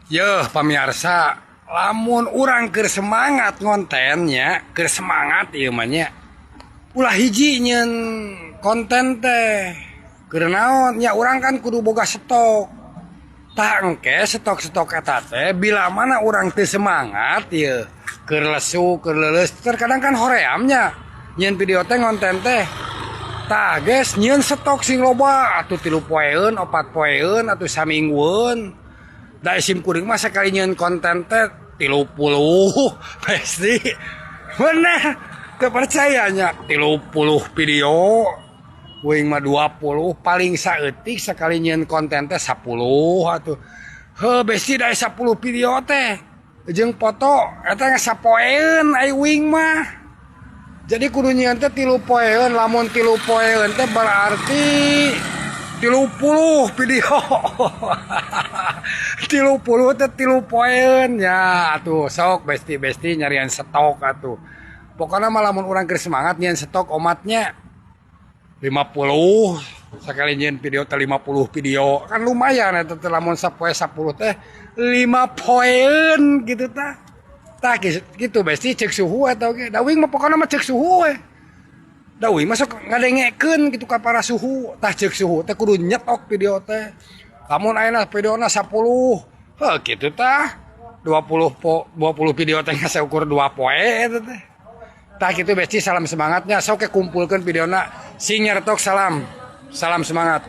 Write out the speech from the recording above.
Yeuh, pamiarsa, lamun urang keur semangat ngontennya, keur semangat ieu mah nya, ulah hiji nyieun konten teh. Keur naon nya, urang kan kudu boga stok. Tah, engke stok-stok eta teh bila mana urang teu semangat ieu, keur lesu, keur leuleus, terkadang kan hoream nya nyieun video teh, ngonten teh. Tah guys, nyieun stok sing loba atuh, 3 poeun, 4 poeun, atuh saminggueun. Da sim kuring mah sakali nyieun konten teh 30 pasti bener, kepercayanya 30 video. Uing mah 20 paling saeutik, sekali nyieun konten teh 10 atuh. Heuh besti, da 10 video teh jeung foto eta geus sapoeun ai uing mah. Jadi kudu nyieun teh 3 poeun. Lamun 3 poeun teh berarti 30 video, 30 teh 3 poeun ya atuh. Sok besti-besti nyarian stok atuh. Pokoknya mah lamun urang keur semangat nyieun stok omatnya 50, sekali nyieun video teh 50 video kan lumayan eta teh. Lamun sapoe 10 teh 5 poeun gitu tah. Tah gitu besti, cek suhu atau ge da uing mah pokoknya mah cek suhu we. Da uing mah sok ngadengekeun gitu ka para suhu. Tah, cek suhu teh kudu nyetok video teh. Lamun ayeuna videona 10, heuh kitu tah, 20 po 20 video teh saukur 2 poe eta teh. Tah kitu besti, salam semangatnya. Sok ke kumpulkeun videona sing nyeretok. Salam, salam semangat.